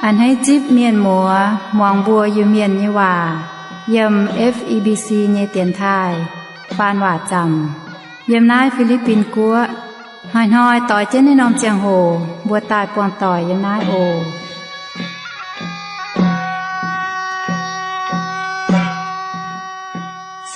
A'hneiv zipv mienh muoz muangx mbuo Iu-Mienh nyei waac yiem F E B C nyei dienx taaih faan waac zaamc yiem naaiv Fi^li^bin Guoqv. Hnoi-hnoi doix jienv naaiv norm ziangh hoc mbuo daaih buangh doic yiem naaiv oc.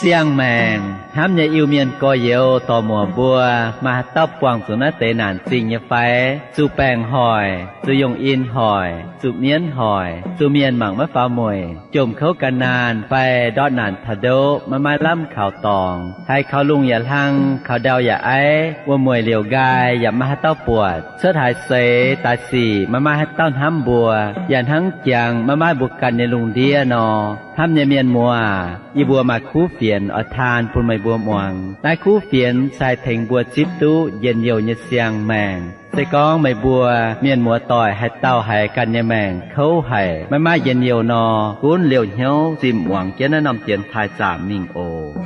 Siang-maengc hnamv nyei Iu-Mienh gorx-youz dorc-muoc mbuo, maaih haaix dauh buangh zuqc naaiv deix naanc zingh nyei fai? Zuqc baengc hoic, zuqc yungh in hoic, zuqc mienv hoic, zuqc mienh mangc maiv faaux mueic, jomc kouv gan naanh fai ndortv naanc taux ndoqv maiv maaih lamh kaux dorngx, haiz kaux lungh yaac hlang, kaux ndau yaac aiv, wuom-mueic liouc nqaai yaac maiv maaih haaix dauh buatc, cuotv haaix seix daaih sic maiv maaih haaix dauh hnamv mbuo, yaac hnangv jangx maiv maaih mbuo ganh nyei lungh ndiev nor. Hnamv nyei mienh muoz, yie mbuo maaih kuv fienx oix taan bun meih mbuo muangx. Naaiv kuv fienx se haih tengx mbuo zipv duqv njien-youh nyei siang-maengc. Se gorngv meih mbuo mienh muoz doic haaix dauh haiz ganh nyei maengc kouv haic, maiv maaih njien-youh nor, gunv liouh hnyouv zinh muangx jienv naaiv norm dienx taaih zaamc mingh oc.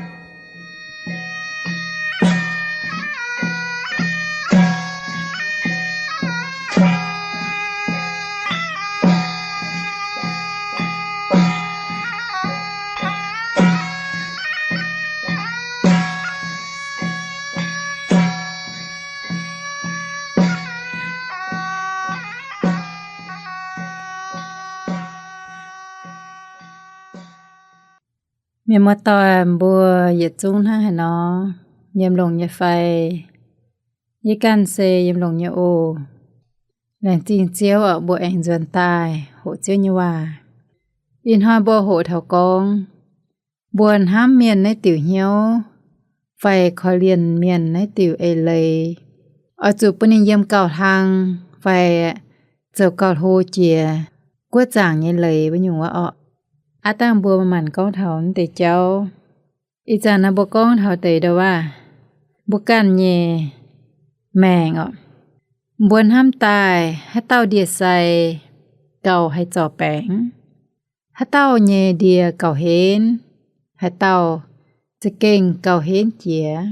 Mienh muoz-doic mbuo yietc zungv hnangv haaix nor, yiem longx nyei fai? Yie ganh se yiem longx nyei oc. Laengz zingh Ziouv oc, mbuo aengx nzuonx daaih hoqc Ziouv nyei waac. Ih hnoi mbuo hoqc taux gorngv mbuo hnamv mienh naaiv diuc hnyouv fai korv-lienh mienh naaiv diuc eix leiz, oix zuqc bun ninh yiem gauh hlang fai zoux gauh hlo jiex guoqv zaangc nyei leiz wuov nyungc wuov orqc. Aav dangh mbuo manc-manc gorngv taux naaiv deix jauv. Ih zanc naaiv mbuo gorngv taux deix ndau wuov, mbuo ganh nyei maengc orqc. Mbuo hnamv daaih haaix dauh ndie-sai gauh haih zorc baengc, haaix dauh nyei ndie gauh henv, haaix dauh za'gengh gauh henv jiex.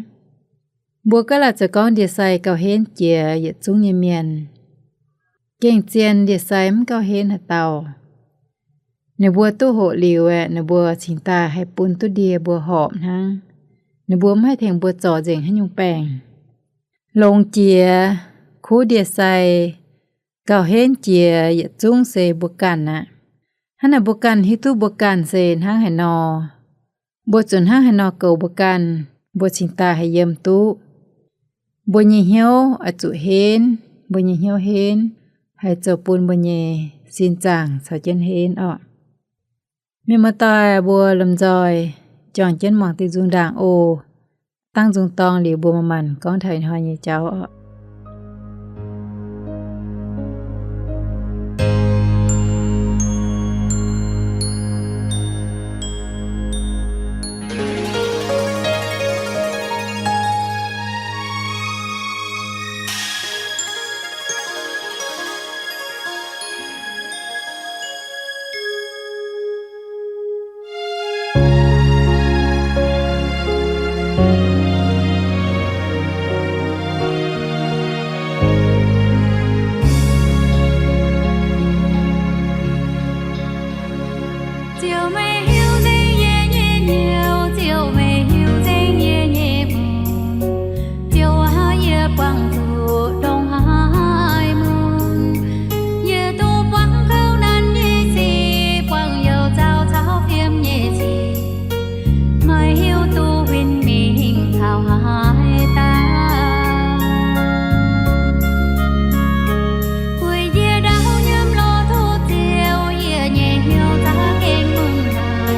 Mbuo gaav laaic zoux gorngv ndie-sai gauh henv jiex yietc zungv nyei mienh. Gengh zien ndie-sai mv gauh henv haaix dauh. Ninh mbuo duqv hoqc liuz aeqv, ninh mbuo cingx daaih haih bun duqv ndie mbuo horpc hnangv. Ninh mbuo mv haih tengx mbuo zorc nzengc haaix nyungc baengc. Longx jiex kuv ndie-sai gauh henv jiex yietc zungv se mbuo ganh aqv. Hnangv naaic mbuo ganh hiuv duqv mbuo ganh se hnangv haaix nor, mbuo zuqc hnangv haaix nor goux mbuo ganh, mbuo cingx daaih haih yiem duqv. Mbuo nyei hnyouv oix zuqc henv, mbuo nyei hnyouv henv, haih zoux bun mbuo nyei sin zaangc caux jienv henv orqc. Mienh muoz-doic mbuo lomh nzoih juangc jienv muangx diuh nzung ndaangc oc. Dangh nzung dorng liuz mbuo manc-manc gorngv taux ih hnoi nyei jauv orqc. Ziouv meih hiuv nzengc yie nyei hnyouv, Ziouv meih hiuv nzengc yie nyei mungh. Ziouv aac, yie buangh zuqc ndongc haaix mun, yie duqv buangv kouv nanv nyei sic, buangh youh zaux caux fiem nyei sic. Meih hiuv duqv win-mingh taux haaix dauh? Weic yie ndau nyiemv lorz tov Ziouv, yie nyei hnyouv za'gengh lungh hnaangx.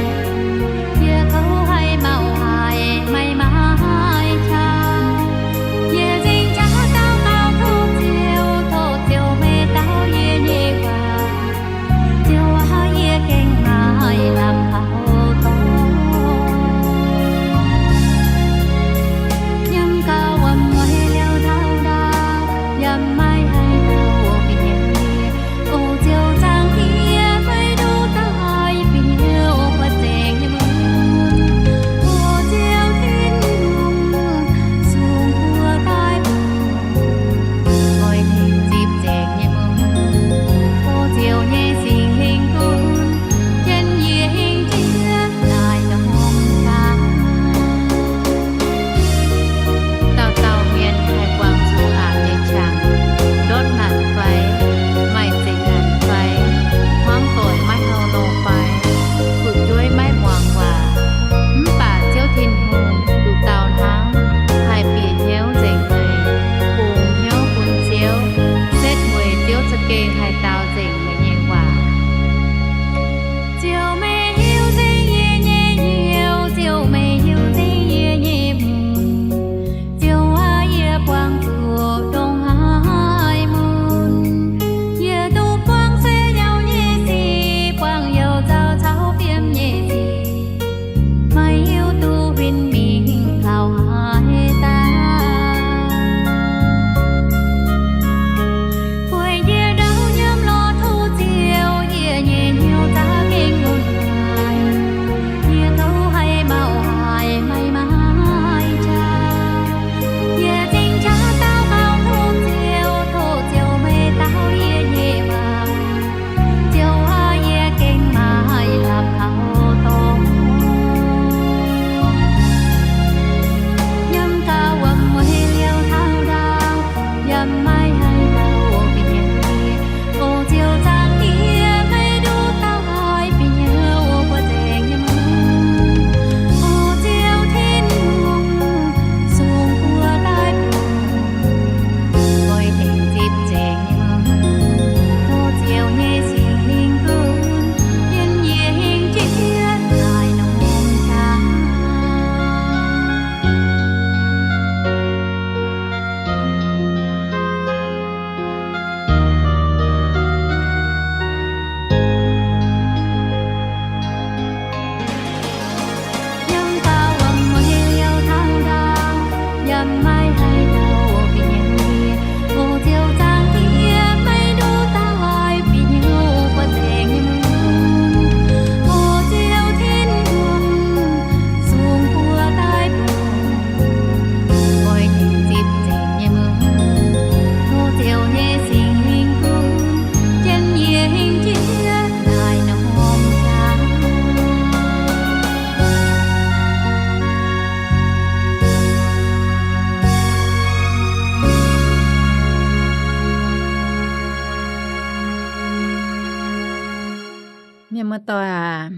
Muoz-doic aac,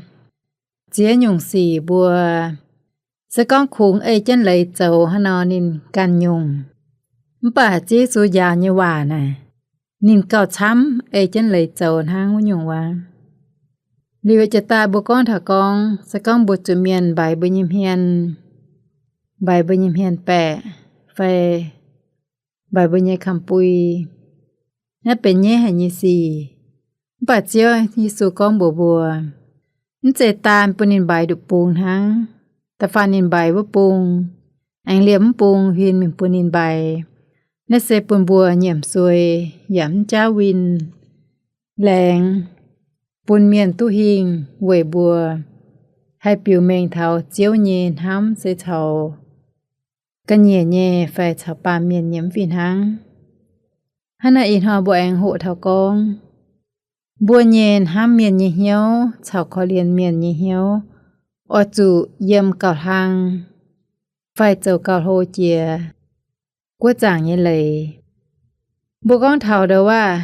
ziex nyungc sic mbuo se gorngv kungx ei jienv leiz zoux hnangv nor ninh ganh nyungc. Mv baac Ziouv Yesu njaaux nyei waac naaic, ninh gauh camv ei jienv leiz zoux hnangv wuov nyungc waac. Liuz jiex daaih mbuo gorngv taux gorngv, se gorngv mbuo zuqc mienh mbaix mbuo nyei hmien, mbaix mbuo nyei hmien baeqc, fai mbaix mbuo nyei kamx-bui, naaiv benx nyaiv haic nyei sic. Mv baac Ziouv Yesu gorngv mbuox mbuo, mv zeiz daan bun ninh mbaix nduqc bung hnangv. Da'faanh ninh mbaix wuov bung, aengx liemh mv bung huin mingh bun ninh mbaix. Naaiv se bun mbuo nyiemc suei yaac mv jaauv win. Laengz bun mienh duqv hingh weic mbuo haih biux mengh taux Ziouv nyei hnamv se caux ga'nyiec nyei fai caux baamh mienh nyei mv fih hnangv. Hnangv naaic ih hnoi mbuo aengx hoqc taux gorngv, mbuo nyei hnamv mienh nyei hnyouv caux korv-lienh mienh nyei hnyouv oix zuqc yiem gauh hlang fai zoux gauh hlo jiex guoqv zaangc nyei leiz. Mbuo gorngv taux ndau waac,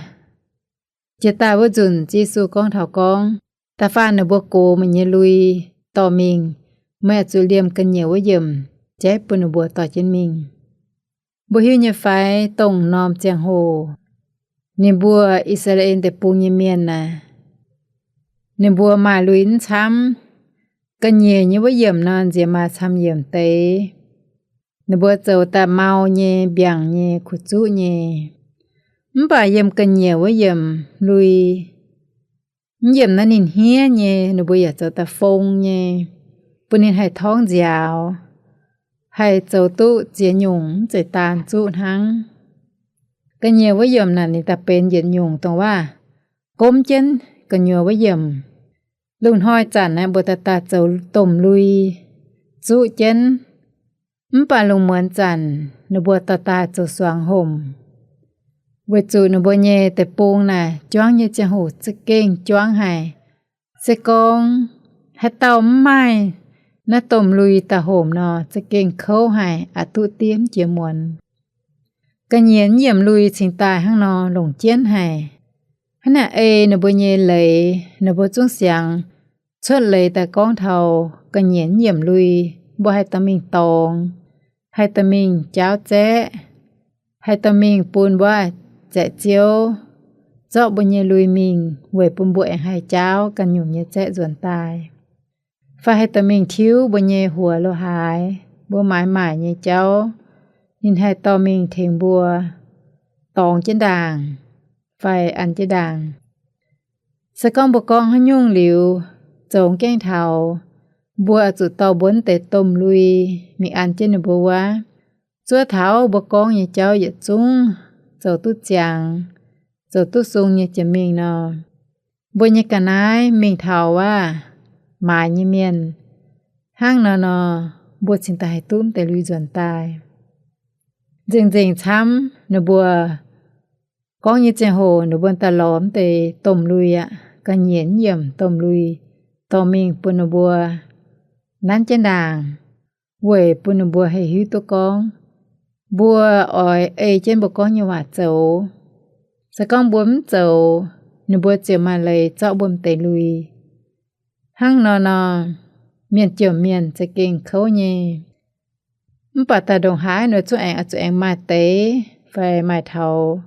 jiex daaih wuov nzunc Yesu gorngv taux gorngv, da'faanh ninh mbuo gox meih nyei lui dorh mingh, meih oix zuqc liemh ga'nyiec wuov yiemc jaiv bun ninh mbuo dorh jienv mingh. Mbuo hiuv nyei fai, dongh norm ziangh hoc ninh mbuo I^saa^laa^en Deic-Bung nyei mienh naaic, ninh mbuo maaih lui mv camv. Ga'nyiec nyei wuov yiemc nor nziex maaih camv yiemc deix. Ninh mbuo zoux daaih mau nyei, mbiaangc nyei, kuv zuqv nyei. Mv baac yiem ga'nyiec wuov yiemc lui, mv yiemc naaiv ninh hniev nyei, ninh mbuo yaac zoux daaih fong nyei, bun ninh haih torngv nziaaux, haih zoux duqv ziex nyungc, mv zeiz daan zuqv hnangv. Ga'nyiec wuov yiemc naaic ninh daaih benx yietc nyungc dongh waac gomv jienv gu'nyuoz wuov yiemc. Lungh hnoi zanc naaiv mbuo daaih daaih zoux domh lui zuqv jienv, mv baac lungh muonz zanc ninh mbuo dorh daaih zoux suangx homc, weic zuqc ninh mbuo nyei deic-bung naaic juangv nyei ziangh hoc za'gengh juangv haic. Se gorngv haaix dauh mv maaih naaiv domh lui daaih homc nor, za'gengh kouv haic, aqc duqv diev mv jiex muonz. Ga'nyiec yiemc lui cingx daaih hnangv nor longc jienv haic. Hnangv naaic ei ninh mbuo nyei leiz, ninh mbuo zungv siangx cuotv leiz daaih gorngv taux ga'nyiec yiemc lui, mbuo haih dorh mingh dorngx, haih dorh mingh jaauv zaeqv, haih dorh mingh bun mbuo zaeqv ziouv zorqv mbuo nyei lui mingh weic bun mbuo aengx haih jaauv ganh nyungc nyei zaeqv nzuonx daaih. Fai haih dorh mingh tiuv mbuo nyei huox lo haaix, mbuo maaiz maaic nyei jauv, ninh haih dorh mingh tengx mbuo dorngx jienv ndaangc fai an jienv ndaangc. Se gorngv mbuo gorngv haaix nyungc liuz, zoux gaengh taux mbuo oix zuqc dorh mbuo deix domh lui mingh an jienv ninh mbuo wuov, zuov taux mbuo gorngv nyei jauv yietc zungv zoux duqv ziangx, zoux duqv sung nyei jiex mingh nor, mbuo nyei ga'naaiv mingh taux wuov maaiz nyei mienh. Hnangv nor nor, mbuo cingx daaih haih duqv deix lui nzuonx daaih. Nzengc-nzengc camv, ninh mbuo gorngv nyei ziangh hoc ninh mbuo daaih lorz deix domh lui aqv, ga'nyiec yiemc domh lui dorh mingh bun ninh mbuo nanv jienv ndaangc, weic bun ninh mbuo haih hiuv duqv gorngv mbuo oix ei jienv mbuo gorngv nyei waac zoux. Se gorngv mbuo mv zoux, ninh mbuo ziouc maaih leiz zorqv mbuo deix lui. Hnangv nor nor, mienh jomc mienh za'gengh kouv nyei. Mv baac daaih ndongc haaix nor zungv aengx oix zuqc aengx maaih deix fai maaih taux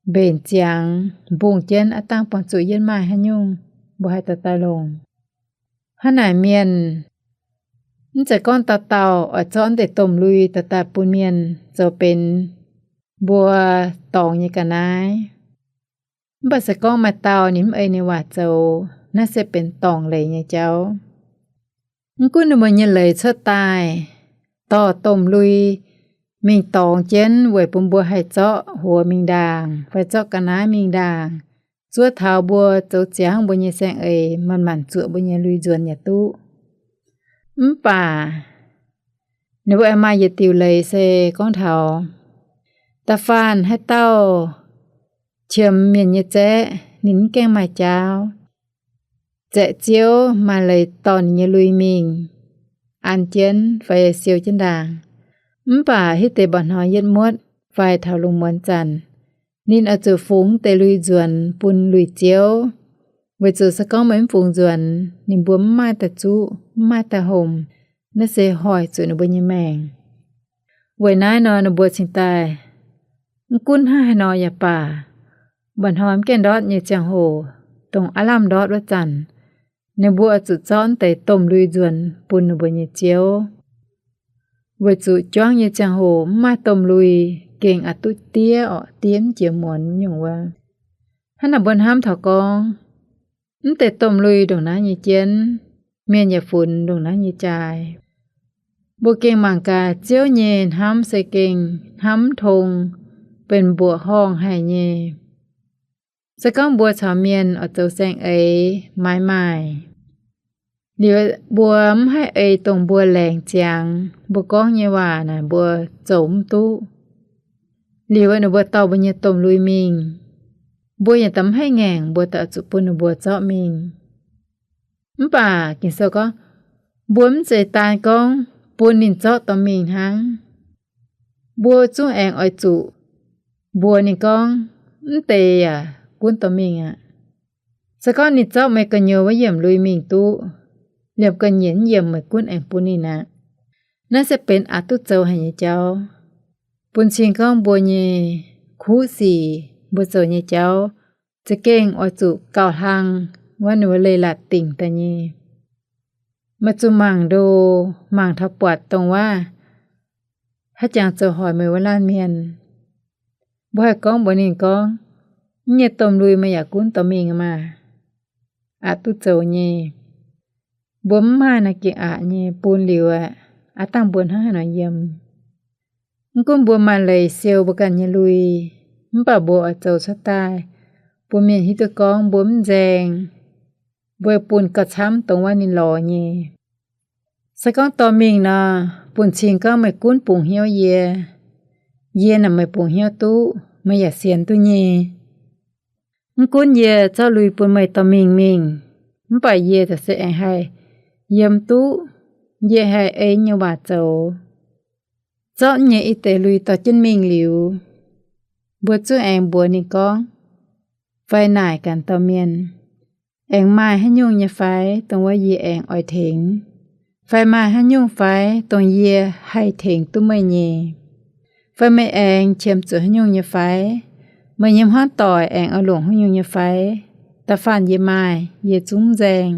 mbenc ziangx mbungh jienv aqv dangh buangh zuqc yiem maaih haaix nyungc mbuo haih daaih daaih longc. Hnangv naaic mienh mv zeiz gorngv dauh dauh oix zorqv deix domh lui daaih daaih bun mienh zoux benx mbuo dorngx nyei ga'naaiv. Mv baac se gorngv maaih dauh ninh mv ei ninh waac zoux, naaiv se benx dorngc leiz nyei jauv. Mv gunv ninh mbuo nyei leiz cuotv daaih dorh domh lui mingh dorngx jienv weic bun mbuo haih zorqv huox mingh ndaangc fai zorqv ga'naaiv mingh ndaangc, zuov taux mbuo zoux ziangx mbuo nyei saeng-eix manc-manc zuoqc mbuo nyei lui nzuonx yaac duqv. Mv baac ninh mbuo aengx maaih yietc diuc leiz se gorngv taux da'faanh haaix dauh qiemx mienh nyei zaeqv, ninh mv gaengh maaih jaauv, zaeqv ziouv maaih leiz dorh ninh nyei lui mingh an jienv fai siou jienv ndaangc. Mv baac hitv deix mba'hnoi yietv muotv fai taux lungh muonz zanc, ninh oix zuqc fungx deix lui nzuonx bun lui-ziouv, Weic zuqc se gorngv meih mv fungx nzuonx, ninh mbuo mv maaih daaih zuqv, mv maaih daaih homc, naaiv se hoic zuqc ninh mbuo nyei maengc. Weic naaiv nor ninh mbuo cingx daaih mv gunv hnangv haaix nor yaac baac, mba'hnoi mv gaengh ndortv nyei ziangh hoc, dongh aav lamh ndortv wuov zanc, ninh mbuo oix zuqc zorqv deix domh lui nzuonx bun ninh mbuo nyei ziouv. Weic zuqc juangv nyei ziangh hoc mv maaih domh lui, gengh aqc duqv diev orqc, diev mv jiex muonz nyungc wuov. Hnangv naaic mbuo hnamv taux gorngv, mv deix domh lui ndongc naaiv nyei jienv, mienh yaac funx ndongc naaiv nyei jaaix. Mbuo gengh mangc gaax, Ziouv nyei hnamv se gengh hnamv mv tong, benx mbuoqc horngh haic nyei. Se gorngv mbuo caux mienh oix zoux saeng-eix maaiz maaih, liuz mbuo mv haih ei dongh mbuo laengz ziangx mbuo gorngv nyei waac naaic mbuo zoux mv duqv, liuz ninh mbuo dorh mbuo nyei domh lui mingh, mbuo yaac da'mv haih ngaengc mbuo daaih zuqc bun ninh mbuo zorqv mingh. Mv baac Ging-Sou gorngv, mbuo mv zeiz daan gorngv bun ninh zorqv dorh mingh hnangv. Mbuo zungv aengx oix zuqc mbuox ninh gorngv, mv deix yaac gunv dorh mingh aqv. Se gorngv ninh zorqv meih gu'nyuoz wuov yiemc lui mingh duqv, liemh ga'nyiec yiemc meih gunv aengx bun ninh aqv. Naaiv se benx aqc duqv zoux haic nyei jauv. Bun cing gorngv mbuo nyei kuv sic, mbuo zoux nyei jauv, za'gengh oix zuqc gauh hlang wuov ninh mbuo leiz-latc dingc daaih nyei. Meih zuqc mangc ndo, mangc taux buatc dongh wuov haaix jangx zoux hoic meih wuov laanh mienh. Mbuo haih gorngv mbuox ninh gorngv, mv nyei domh lui meih yaac gunv dorh mingh maah! Aqc duqv zoux nyei. Mbuo mv maaih naaiv gengh aqc nyei bun liuz aeqv, aav dangh mbuo hnangv haaix nor yiem. Mv gunv mbuo maaih leiz siou mbuo ganh nyei lui, mv baac mbuo oix zoux cuotv daaih bun mienh hiuv duqv gorngv mbuo mv nzaeng, mbuo bun gauh camv dongh wuov ninh lorz nyei. Se gorngv dorh mingh nor, bun cing gorngv meih gunv bungx hnyouv yie, yie naaic meih bungx hnyouv duqv, meih yaac sienx duqv nyei. Mv gunv yie zorqv lui bun meih dorh mingh mingh, mv baac yie za'gengh se aengx haih yiem duqv, yie haih ei nyei waac zoux. Zorqv nyei i deix lui dorh jienv mingh liuz, mbuo zungv aengx mbuox ninh gorngv, fai naaic ganh dauh mienh, aengx maaih haaix nyungc nyei fai dongh wuov yie aengx oix tengx, fai maaih haaix nyungc fai dongh yie haih tengx duqv meih nyei, fai meih aengx qiemx zuqc haaix nyungc nyei fai, meih nyei hmuangv doic aengx oix longc haaix nyungc nyei fai, da'faanh yie maaih, yie zungv nzaeng,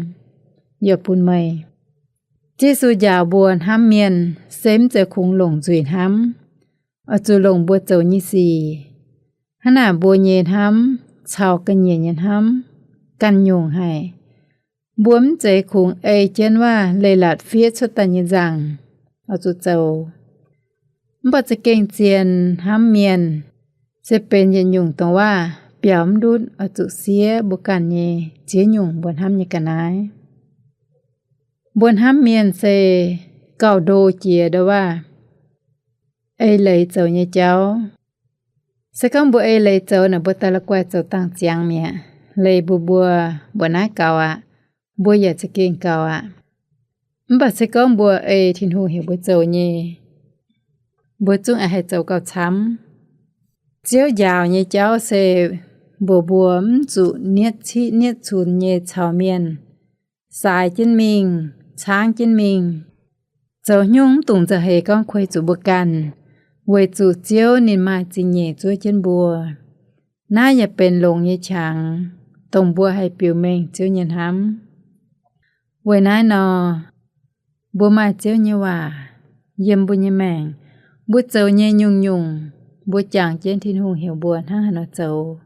yie bun meih. Yesu njaaux mbuo hnamv mienh se mv zeiz kungx longc nzuih hnamv, oix zuqc longc mbuo zoux nyei sic. Hnangv naaic mbuo nyei hnamv caux ga'nyiec nyei hnamv ganh nyungc haic. Mbuo mv zeiz kungx ei jienv waac leiz-latc fiev cuotv daaih nyei nzangc oix zuqc zoux. Mv baac za'gengh zien hnamv mienh se benx yietc nyungc dongh waac biaux mv ndutv oix zuqc siev mbuo ganh nyei ziex nyungc mbuo hnamv nyei ga'naaiv. Mbuo hnamv mienh se gauh ndo jiex ndo waac ei leiz zoux nyei jauv. Se gorngv mbuo ei leiz zoux naaic, mbuo daaih la'guaih zoux dangh ziangx mi'aqv. Leiz mbuo mbuo mbuo naaiv gaux aqv, mbuo yaac za'gengh gaux aqv. Mv baac se gorngv mbuo ei Tin-Hungh heuc mbuo zoux nyei, mbuo zungv aengx haih zoux gauh camv. Ziouv njaaux nyei jauv se mbuox mbuo mv zuqc nietv ciqv nietv cunx nyei caux mienh saaix jienv mingh, caangv jienv mingh. Zoux nyungc mv dungx nzauh heix gorngv kuei zuqc mbuo ganh, weic zuqc Ziouv ninh maaih zingh nyeic zuov jienv mbuo. Naaiv yaac benx longx nyei qangx, dongh mbuo haih biux mengh Ziouv nyei hnamv. Weic naaiv nor, mbuo maaih Ziouv nyei waac yiem mbuo nyei maengc, mbuo zoux nyei nyungc-nyungc, mbuo jangx jienv Tin-Hungh heuc mbuo hnangv haaix nor zoux.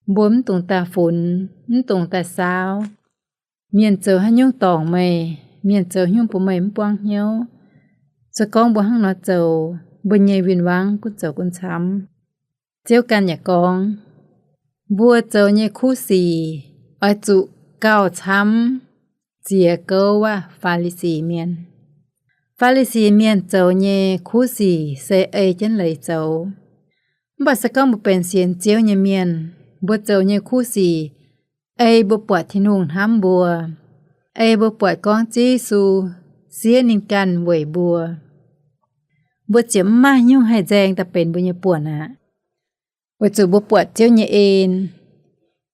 Mbuo mv dungx daaih funx, mv dungx daaih saauv. Mienh zoux haaix nyungc dorngc meih, mienh zoux nyungc bun meih mv buangv hnyouv, se gorngv mbuo hnangv nor zoux, mbuo nyei win-wangv gunv zoux gunv camv. Ziouv ganh yaac gorngv, mbuo zoux nyei kuv sic oix zuqc gauh camv ziex gouv waac Faa^li^si Mienh. Faa^li^si Mienh zoux nyei kuv sic se ei jienv leiz zoux. Mv baac se gorngv mbuo benx sienx Ziouv nyei mienh, mbuo zoux nyei kuv sic ei mbuo buatc Tin-Hungh hnamv mbuo, ei mbuo buatc gorngv Ziouv Yesu siev ninh ganh weic mbuo, mbuo ziouc mv maaih nyungc haih nzaeng daaih benx mbuo nyei buonc aqv. Weic zuqc mbuo buatc Ziouv nyei en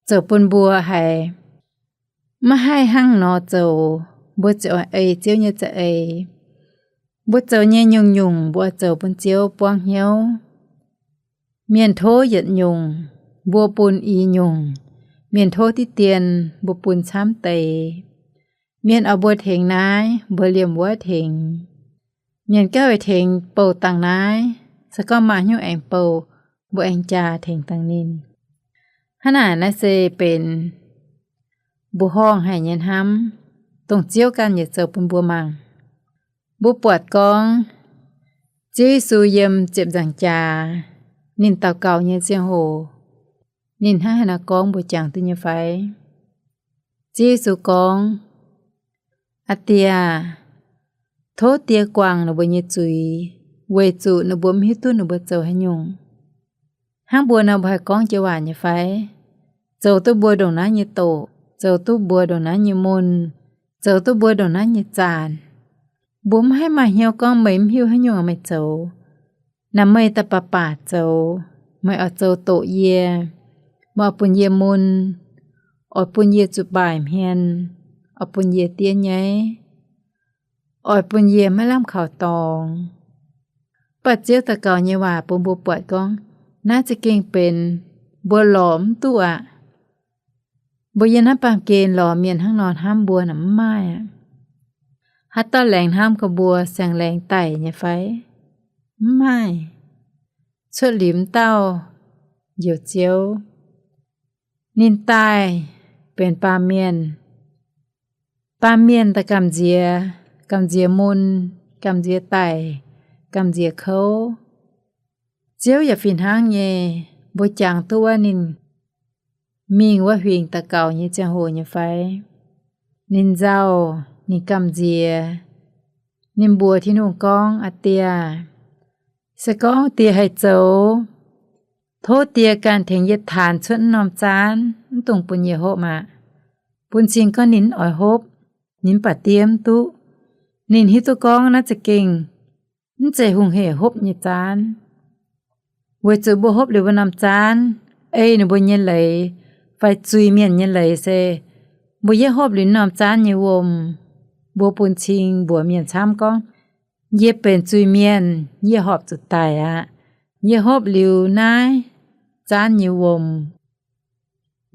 zoux bun mbuo haiz Maiv haih hnangv nor zoux, mbuo ziouc oix ei Ziouv nyei za'eix. Mbuo zoux nyei nyungc-nyungc mbuo oix zoux bun Ziouv buangv hnyouv. Mienh tov yietc nyungc, mbuo bun i nyungc. Mienh tov diqv dien, mbuo bun camv deix. Mienh oix mbuo tengx naaiv, mbuo liemh wuov tengx. Mienh gauh oix tengx bouh dangh naaiv, se gorngv maaih hnyouv aengx bouh, mbuo aengx jaa tengx dangh ninh. Hnangv naaic naaiv se benx mbuoqc horngh haic nyei hnamv, dongh Ziouv ganh yietc zoux bun mbuo mangc. Mbuo buatc gorngv Ziouv Yesu yiem ziepc nzaangc jaax, ninh daux gaux nyei ziangh hoc, ninh hnangv haaix nor gorngv, mbuo jangx duqv nyei fai? Ziouv Yesu gorngv, Aa Die aah, tov Die guangc ninh mbuo nyei zuiz, weic zuqc ninh mbuo mv hiuv duqv ninh mbuo zoux haaix nyungc. Hnangv mbuo nor, mbuo haih gorngv joux waac nyei fai? Zoux duqv mbuo ndongc naaiv nyei doqc, zoux duqv mbuo ndongc naaiv nyei mun, zoux duqv mbuo ndongc naaiv nyei zaanc, mbuo mv haih maaih hnyouv gorngv meih mv hiuv haaix nyungc meih zoux. Naaic meih daaih baac baac zoux, meih oix zoux doqc yie, meih oix bun yie mun, oix bun yie zuqc baaic hmien, oix bun yie diev nyaiv, oix bun yie maiv lamh kaux dorngx. Mv baac Ziouv daux gaux nyei waac bun mbuo buatc gorngv, naaiv za'gengh benx mbuo lorz mv duqv aqv. Mbuo yiem naaiv baamh gen lorz mienh hnangv nor hnamv mbuo naaic mv maaih aqv. Haaix dauh laengz hnamv gaax mbuo siang-laengz daic nyei fai? Mv maaih. Cuotv liuz mv dauh njoux Ziouv. Ninh daaih benx baamh mienh. Baamh mienh daaih gamh nziex, gamh nziex mun, gamh nziex daic, gamh nziex kouv. Ziouv yaac fih hnangv nyei, mbuo jangx duqv wuov ninh mingh wuov huingx daux gaux nyei ziangh hoc nyei fai? Ninh nzauh, ninh gamh nziex, ninh mbuox Tin-Hungh gorngv, Aa Die aah, se gorngv Die haih zoux, tov Die ganh tengx yie taanx cuotv wuov norm zaanv, mv dungx bun yie hopv aqv. Bun cing gorngv ninh mv oix hopv, ninh mv baac diev mv duqv. Ninh hiuv duqv gorngv naaiv za'gengh mv zeiz hungh hec hopv nyei zaanv. Weic zuqc mbuo hopv liuz wuov norm zaanv, ei ninh mbuo nyei leiz fai zuiz-mienh nyei leiz se mbuo yietv hopv liuz norm zaanv nyei wuom, mbuo bun cing mbuox mienh camv gorngv, Yie benx zuiz-mienh, yie horpc zuqc daic aqv. Yie hopv liuz naaiv zaanv nyei wuom,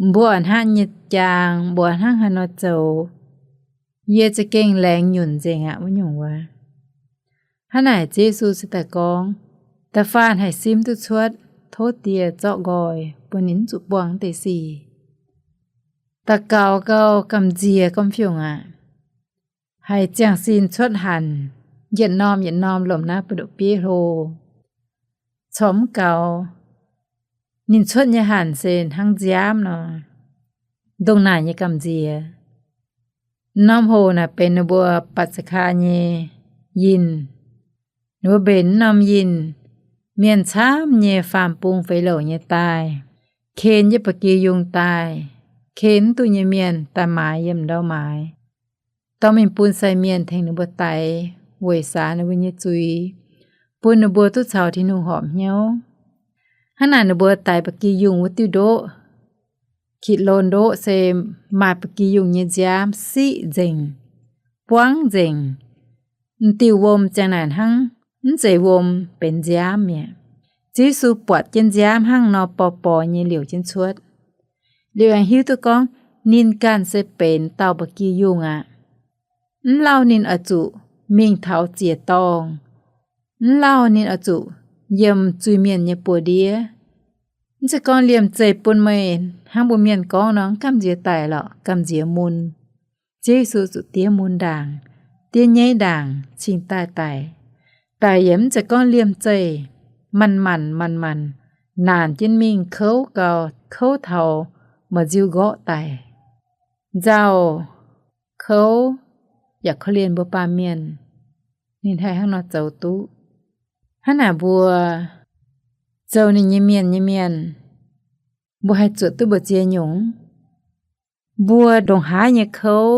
mbuo a'hnangv nyei jaang, mbuo a'hnangv haaix nor zoux, yie za'gengh laengz nyunc nzengc aqv wuov nyungc wuov. Hnangv naaic Ziouv Yesu se daaih gorngv, Da'faanh haih simv duqv cuotv, tov Die zorqv nqoi bun ninh mv zuqc buangh deix sic. Daux gaux gau gamh nziex gomv fiungc aqv. Haiz ziangh sin cuotv hanc, yietc norm yietc norm lomc naaiv buoz-ndoqv bieiv hlo. Corc mv gaux, ninh cuotv nyei hanc se hnangv nziaamv nor, ndongc naaic nyei gamh nziex. Norm hoc naaic benx ninh mbuo Baac Sa^kaa nyei yinh. Ninh mbuo mbenc norm yinh, mienh camv nyei faam-bung feix louc nyei daaih, ken jienv ba'gi yungh daaih, ken mv duqv nyei mienh daaih maaiz yiem ndau maaiz, dorh mingh bun sai mienh tengx ninh mbuo daix, weic saax ninh mbuo nyei zuiz, bun ninh mbuo duqv caux Tin-Hungh horpc hnyouv. Hnangv naaic ninh mbuo daix ba'gi yungh wuov diuh ndoqv, Kitc^lon Ndoqv, se maaih ba'gi yungh nyei nziaamv siqv nzengc, buangv nzengc. M'diuh wuom ziang naaic hnangv mv zeiz wuom, benx nziaamv mi'aqv. Ziouv Yesu buatc jienv nziaamv hnangv nor borx-borx nyei liouc jienv cuotv. Liuz aengx hiuv duqv gorngv ninh ganh se benx dauh ba'gi yungh aqv. Mv lauh ninh oix zuqc mingh taux ziec-dorngh. Mv lauh ninh oix zuqc yiem zuiz-mienh nyei buoz-ndiev. Mv zeiz gorngv liemh zeih bun meih hnangv mbuo mienh gorngv nor, gamh nziex daic lorqc, gamh nziex mun. Ziouv Yesu zuqc diev mun ndaangc, diev nyaiv ndaangc cingx daaih daic. Daic yaac mv zeiz gorngv liemh zeih, manc-manc manc-manc naanc jienv mingh kouv gau, kouv taux maaih nziu nqorqv daic. Nzauh, kouv, yaac korv-lienh mbuo baamh mienh. Ninh haih hnangv nor zoux duqv. Hnangv naaic mbuo zoux ninh nyei mienh nyei mienh, mbuo haih zuotc duqv mbu'ziex nyungc? Mbuo ndongc haaix nyei kouv,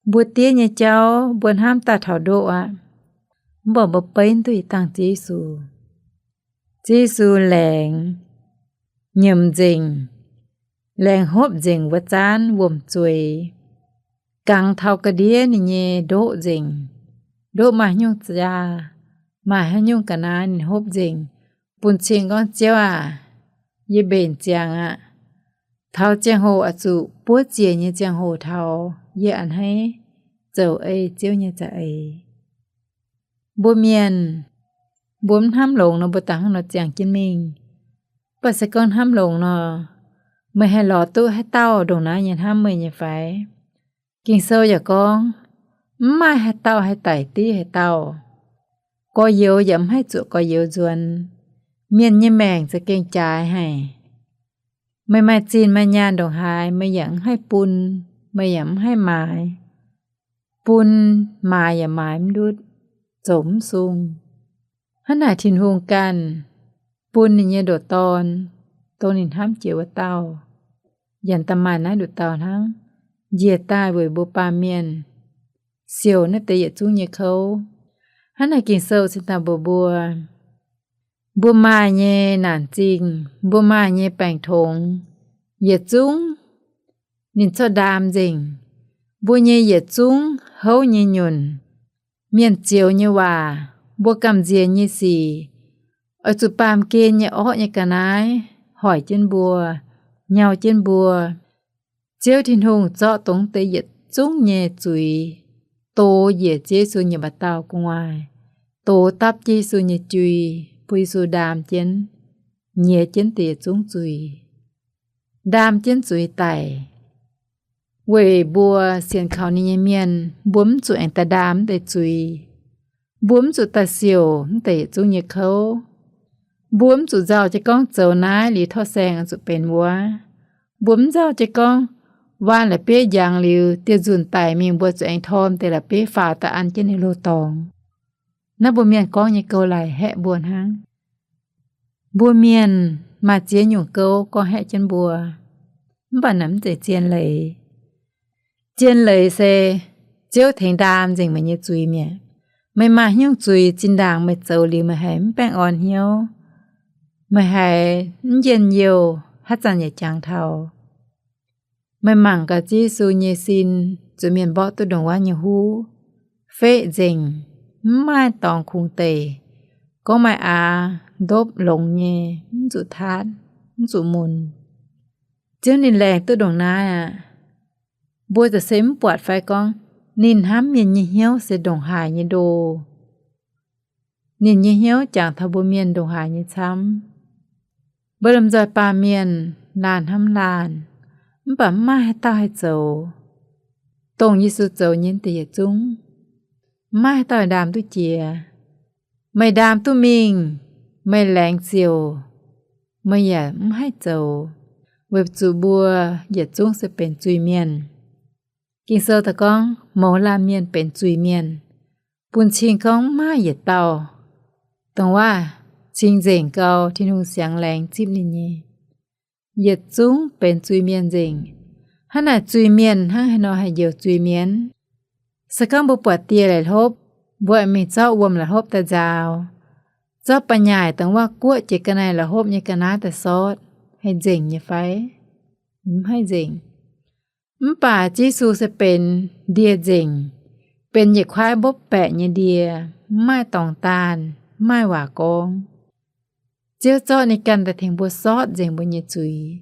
mbuo diev nyei jauv, mbuo hnamv daaih taux ndoqv aqv, mv baac mbuo beiv duqv ih dangh Ziouv Yesu. Ziouv Yesu laengz nyiemc nzengc, laengz hopv nzengc wuov zaanv wuom-zueiz. gangx taux ga'ndiev ninh nyei ndoqv nzengc. Ndoqv maaih haaix nyungc jaa, maaih haaix nyungc ga'naaiv ninh hopv nzengc, bun cing gorngv, Ziouv aac, yie mbenc ziangx aqv. Taux ziangh hoc oix zuqc buov ziec nyei ziangh hoc taux yie a'hneiv zoux ei Ziouv nyei za'eix. Mbuo mienh, mbuo mv hnamv longx nor, mbuo daaih hnangv nor ziangh jienv mingh. Mv baac se gorngv hnamv longx nor, meih haih lorz duqv haaix dauh ndongc naaiv nyei hnamv meih nyei fai? Ging-Sou yaac gorngv, mv maaih haaix dauh haih daic div haaix dauh. Gorx-youz yaac mv haih zuqc gorx-youz nzuonx. Mienh nyei maengc za'gengh jaaix haic. Meih maaih zinh maaih nyaanh ndongc haaix, meih yaac mv haih bun, meih yaac mv haih maaiz. Bun, maaiz yaac maaiz mv ndutv, zoux mv sung. Hnangv naaic Tin-Hungh ganh bun ninh nyei ndoqc Dorn, dongh ninh hnamv jiex wuov dauh, yaac da'maaih naaiv nduqc dauh hnangv, njiec daaih weic mbuo baamh mienh siouc naaiv deix yietc zungv nyei kouv. Hnangv naaic Ging-Sou cingx daaih mbuox mbuo, mbuo maaih nyei naanc zingh, mbuo maaih nyei baengc tongx, yietc zungv ninh zorqv ndaam nzengc. Mbuo nyei yietc zungv houv nyei nyunc, mienh zioux nyei waac, mbuo gamh nziex nyei sic, oix zuqc baamh gen nyei orqv nyei ga'naaiv hoic jienv mbuo, nyau jienv mbuo. Ziouv Tin-Hungh zorqv dongh deix yietc zungv nyei zuiz, dox njiec Ziouv Yesu nyei mba'dauh gu'nguaaic, dox dapv Ziouv Yesu nyei jui, bun Yesu ndaam jienv, nyiex jienv deix yietc zungv zuiz, ndaam jienv zuiz daic. Weic mbuo sienx kaux ninh nyei mienh, mbuo mv zuqc aengx daaih ndaam deix zuiz. Mbuo mv zuqc daaih siouc mv deix yietc zungv nyei kouv. Mbuo mv zuqc nzauh jienv gorngv zoux naaiv liuz torv saeng oix zuqc benx wuov. Mbuo mv nzauh jienv gorngv waanh la'bieiv njangx liuz dieh nzunc daic mingh mbuo zuqc aengx torm deix la'bieiv faaux daaih an jienv ninh loz-dorngx. Naaiv mbuo mienh gorngv nyei gouv laic haeqv mbuo hnangv. Mbuo mienh maaih ziex nyungc gouv gorngv haeqv jienv mbuo, mv baac naaiv mv zeiz zien leiz. Zien leiz se Ziouv tengx ndaam nzengc meih nyei zuiz mi'aqv. Meih maaih haaix nyungc zuiz zinh ndaangc meih zoux liuz meih haiz mv baengh orn hnyouv, meih haiz mv njien-youh, haaix zanc yaac jangx taux. Meih mangc gaax Ziouv Yesu nyei sin zuqc mienh mborqv duqv ndongc wuov nyei huv, feqv nzengc, mv maaih dorngx kungx deic. Gorngv maaih aax ndopv longx nyei, mv zuqc taatv, mv zuqc mun. Ziouv ninh laengz duqv ndongc naaiv aqv. Mbuo za'gengh mv buatc fai gorngv ninh hnamv mienh nyei hnyouv se ndongc haaix nyei ndo. Ninh nyei hnyouv jangx taux mbuo mienh ndongc haaix nyei camv. Mbuo lomh nzoih baamh mienh laanh hnamv laanh, mv baac mv maaih haaix dauh haih zoux. Dongh Yesu zoux nyei deix yietc zungv, mv maaih haaix dauh ndaam duqv jiex. Meih ndaam duqv mingh, meih laengz ziouc, meih yaac mv haih zoux, weic zuqc mbuo yietc zungv se benx zuiz-mienh. Ging-Sou daaih gorngv mouz laanh mienh benx zuiz-mienh, bun cing gorngv mv maaih yietc dauh dongh waac cing-nzengc gau Tin-Hungh siang-laengz zipv ninh nyei. Yietc zungv benx zuiz-mienh nzengc. Hnangv naaic zuiz-mienh hnangv haaix nor haih njoux zuiz-mienh? Se gorngv mbuo buatc dieh la'hlopv, mbuo mingh zorqv wuom la'hlopv daaih nzaaux, zorqv ba'nyaaic dongh waac guoqv jiex ga'naaiv la'hlopv nyei ga'naaiv daaih sortv, haih nzengc nyei fai? Mv haih nzengc. Mv baac Yesu se benx ndie-nzengc, benx yietc kuaaiv mbopv baeqc nyei ndie, mv maaih dorngx daanh, mv maaih waac gorngv. Ziouv zorqv ninh ganh daaih tengx mbuo sortv nzengc mbuo nyei zuiz.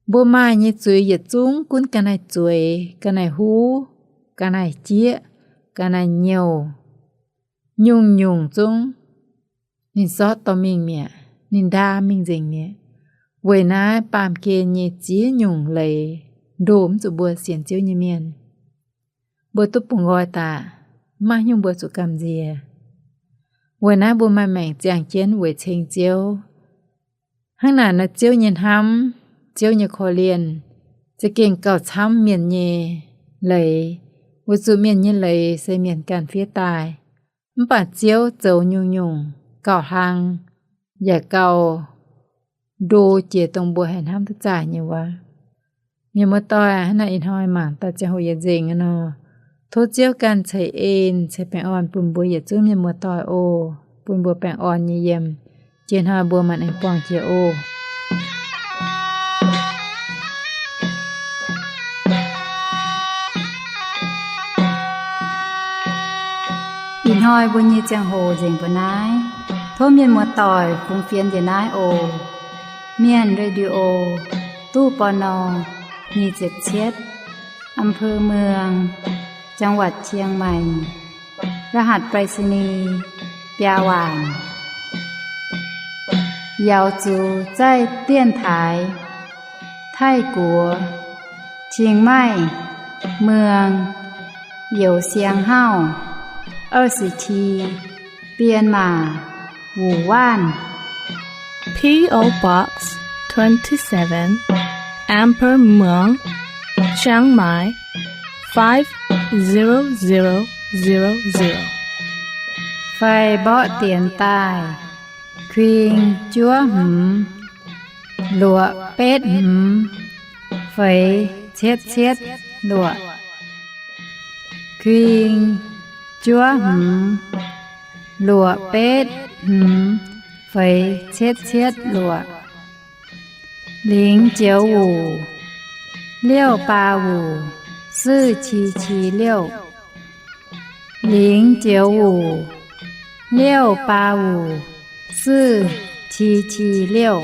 Mbuo maaih nyei zuiz yietc zungv gunv ga'naaiv zueiz, ga'naaiv huv, ga'naaiv jieqv, ga'naaiv nyouh, nyungc-nyungc zungv ninh sortv dorh mingh mi'aqv, ninh ndaam mingh nzengc mi'aqv. Weic naaiv baamh gen nyei ziex nyungc leiz ndoh mv zuqc mbuo sienx Ziouv nyei mienh. Mbuo duqv bungx nqoi daaih, mv maaih haaix nyungc mbuo zuqc gamh nziex. Weic naaiv mbuo maaih maengc ziangh jienv weic ceng Ziouv. Hnangv naaic nor Ziouv nyei hnamv, Ziouv nyei korv-lienh za'gengh gauh camv mienh nyei leiz, weic zuqc mienh nyei leiz se mienh ganh fiev daaih. Mv baac Ziouv zoux nyungc-nyungc gauh hlang, yaac gauh ndo jiex dongh mbuo haih hnamv duqv zaah nyei wuov. Mienh muoz-doic, hnangv naaic ih hnoi mangc daaih ziangh hoc yietc nzengc nor, tov Ziouv ganh ceix en ceix baengh orn bun mbuo yietc zungv mienh muoz-doic oc, bun mbuo baengh orn nyei yiem. Jiex hnoi mbuo maanc aengx buangh jiex oc. Hnoi mbuo nyei ziangh hoc nzengc mbuo naaiv. Tov mienh muoz-doic fungx fienx njiec naaiv oc. Mienh Radio, ตู้ ปณ. nyic ziepc cietv, อำเภอเมือง จังหวัดเชียงใหม่ รหัสไปรษณีย์ biaa waanc. 瑶族在电台 Taiv-Guoqv, Chiang Mai, Muang, Youh Siang Hauv, 二十七, Bienh Maac, Wuoqc Waanv. P O Box twenty-seven, Amber Muang, Chiang Mai, five zero zero zero zero. Fai mborqv dienx daaih: kuing juov hmz luoqc betv hmz feix cietv cietv luoqc. Kuing juov hmz luoqc betv hmz feix cietv cietv luoqc. 零九五 六八五 四七七六. 零九五 六八五 四七七六.